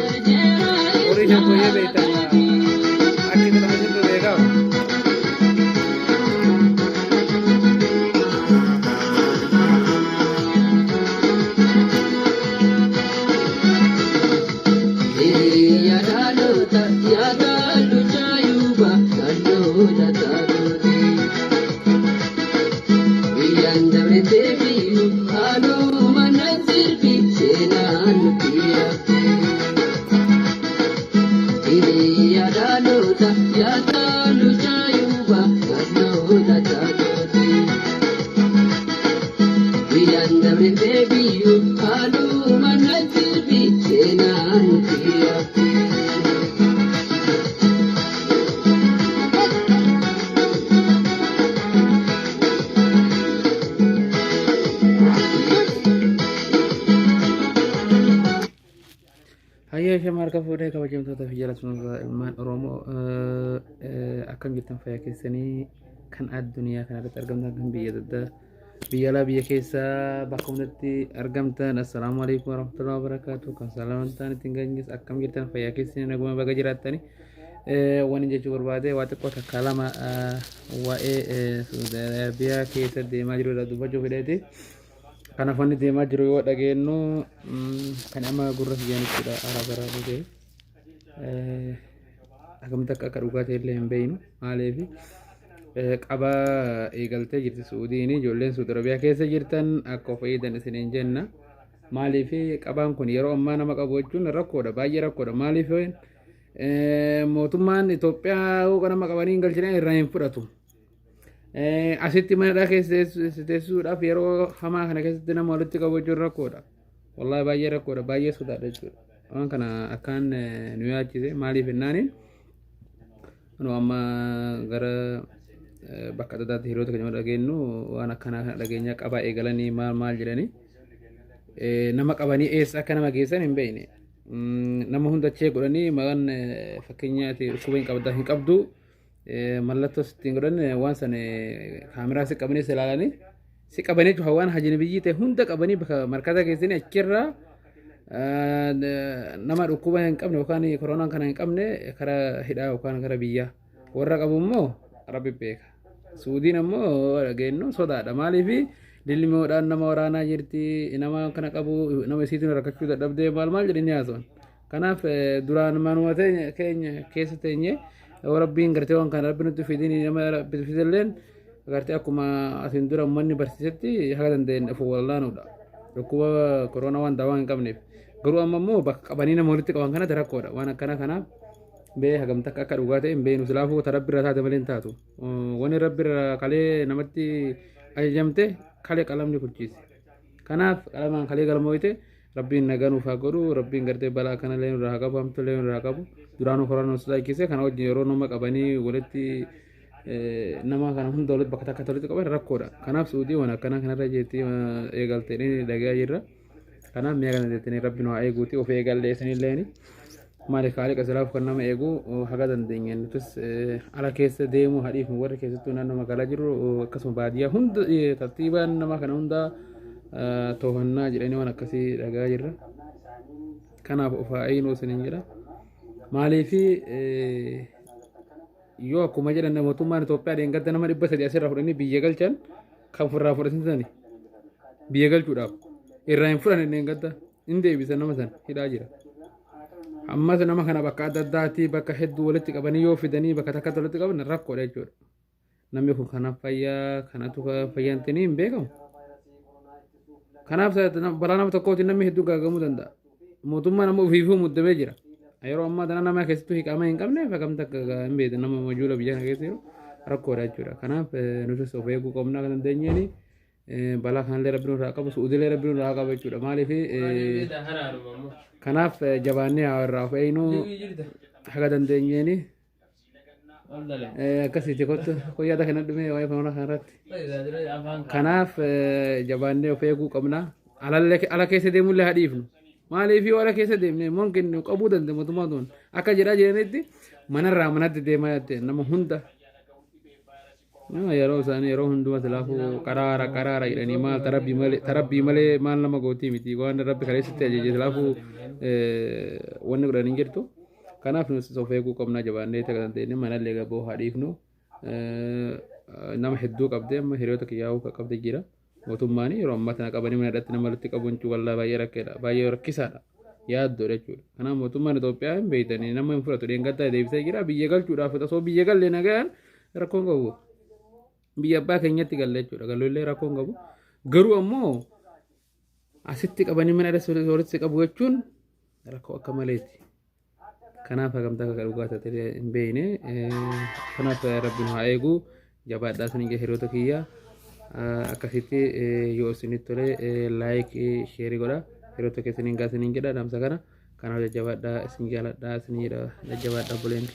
Horii shaggooyyee beektan akki itti nama sirbu beekaa. Hayyee ishee harka fuudhee kabajamtoota fi jaallatamtoota ilmaan Oromoo akkam jirtan fayyaa keessanii kan addunyaa kana irratti argamtan kan biyya adda addaa biyya alaa biyya keessaa bakka hundatti argamtan assalaamu alaikum warahmatullahi wabarakatuh kan salaamantaan ittiin ganyis akkam jirtan fayyaa keessanii naguma baga jiraattani waan jechuu barbaade waa xiqqoo takka lama waa'ee Saudi Arabiyaa keessa deemaa jiru irraa dubbachuu fedheeti. Kanaaf wanni deemaa jiru yoo dhageenyu kan amma gurra kiyyaan jechuudha araba dhufee akkamitti akka akka dhugaa ta'e illee hin beeknu maaliif qabaa eegaltee jirti Suudiin ijoolleen Suudi Arabiyaa keessa jirtan akka of eegdan isiniin jenna maaliif qabaan kun yeroo ammaa nama qabu jechuun rakkoodha baay'ee rakkoodha maaliif mootummaan Itoophiyaa hooqa nama qabanii hin galchine irraa hin fudhatu. Asitti mana keessa teessisuudhaaf yeroo hamaa kana keessatti nama walitti qabu jechuun rakkoodha. Wallaahi baay'ee rakkoodha baay'ee sodaadha jechuudha. Waan kana akkaan nu yaachise maaliif jennaani nu amma gara bakka adda addaatti hiriyoota keenya dhageenyu waan akkanaa kana dhageenya qabaa eegalanii maal maal jedhanii nama qabanii eessa akka nama geessan hin beekne. Nama hunda achee godhanii maqaan fakkeenyaati dhukkuba hin qabda hin qabdu. Mallattoo ittiin godhan waan san kaameraa si qabanii si ilaalanii si qabanii jechuudha waan hajini biyyii ta'e hunda qabanii bakka markaza geessanii achirraa nama dhukkuba hin qabne yookaan koronaan kana hin qabne karaa hidhaa yookaan gara biyyaa warra qabu immoo rabbi beeka. Suudiin ammoo dhageenyu sodaadha maaliif lilmoodhaan nama waraanaa jirti nama kana qabu nama isiitiin rakkachuu dadhabdee maal maal jedhanii haasa'an. Kanaaf duraan manuma keenya keessa teenye yoo rabbiin gartee waan kana rabbi nutti fidin nama rabbi fidelleen gartee akkuma asiin dura uummanni barsiisetti haga dandeenye of wallaanuudha. Dhukkuba koronaa waan dawaa hin qabneef. Garuu amma immoo bakka qabanii nama walitti qaban kanatti rakkoodha. Waan akkana kanaaf bee hagam takka akka dhugaa ta'e hin beeknu silaafuu ta rabbi irraa taate malee hin taatu. Wanni rabbi irraa kalee namatti ajajamte kalee qalamni kuchiise. Kanaaf qalamaan kalee galmooyte Rabbiin nagaa nuuf haa godhu rabbiin gartee balaa kana illee nurraa haa qabu hamtuu illee nurraa haa qabu duraanuu koronaa nu sodaachise kana wajjin yeroo nama qabanii walitti nama kana hunda walitti bakka takka walitti qaban rakkoodha kanaaf suudii waan akkanaa kanarra jeetti eegaltee ni dhagayaa jirra kanaaf mi'a kana jettanii rabbi nu haa eeguuti of eegallee isinilleeni maali kaaliqa silaaf kan nama eegu haga dandeenye nutis ala keessa deemuu hadhiif warri keessattuu naannoo magaalaa jiru akkasuma baadiyyaa hunda tartiibaan nama kana hunda to'annaa jedhanii waan akkasii dhagaa jirra. Kanaaf of haa eegnuu isiniin jedha. Maaliif yoo akkuma jedhan mootummaan Itoophiyaa dheengadda nama 300 asirraa fudhanii biyya galchan kan ofirraa fudhatisani biyya galchuudhaaf irraa hin fudhanne dheengadda hin deebisan nama san hidhaa jira. Ammas nama kana bakka adda addaatti bakka hedduu walitti qabanii yoo fidanii bakka takkatti walitti qaban rakkoodha jechuudha. Namni kun kanaaf fayyaa kanatu fayyaa hin ta'in hin beekamu. Kanaaf balaa nama tokkootiin namni hedduu gaagamuu danda'a. Mootummaan ammoo ofiifuu muddamee jira. Yeroo ammaa tana nama keessattuu hiqaama hin qabne fakkamta akka hin beekne nama majuula biyya kana keessa jiru rakkoodha jechuudha. Kanaaf nutis of eeguu qabna kan dandeenyeeni balaa kanallee rabbi nurraa qabu su'uudillee rabbi nurraa qabu jechuudha. Maaliif kanaaf jabaannee haa irraa of eegnu haga dandeenyeeni. Akkasiiti kottu kun yaada kana dhumee waa'ee koronaa kanarratti. Kanaaf jabaannee of eeguu qabna. Alallee ala keessa deemullee haa dhiifnu. Maaliif yoo ala keessa deemne mumkin nu qabuu danda'a mootummaa tun akka jedhaa jiranitti manarraa manatti deemaa jette nama hunda. Yeroo isaanii yeroo hundumaa silaafuu qaraara qaraara jedhanii maal tarabbii malee tarabbii malee maal nama gootii miti waan rabbi kaleessatti ajaje silaafuu wanni godhan hin jirtu. Kanaaf nuti of eeguu qabna jabaannee ta'e dandeenye manallee gaboo haa dhiifnu. Nama hedduu qabdee amma hiriyoota kiyyaa'uu qabdee jira. Mootummaan yeroo ammaa tana qabanii mana hidhatti nama walitti qabuun wallaa baay'ee rakkeedha baay'ee rakkisaadha yaaddoodha jechuudha. Kanaaf mootummaan Itoophiyaa hin beektanii nama hin fudhatu dheengaddaa deebisee jira biyya galchuudhaaf osoo biyya galle nagaan rakkoon qabu. Biyya abbaa keenyatti galle jechuudha galuu illee rakkoon qabu. Garuu ammoo asitti qabanii mana hidhatti walitti qabu jechuun rakkoo akka maleeti. Kanaaf hagamtaa akka dhugaa taate hin beekne. Kanaaf rabbi nu haa eegu. Jabaadhaa isin hiriyoota kiyya. Akkasitti yoo isinitti tole like share godha. Hiriyoota keessaniin gaa isiniin jedha dhaamsa kana. Kanaaf jajjabaadhaa isin jaaladhaa isin jedha jajjabaadhaa obboleen.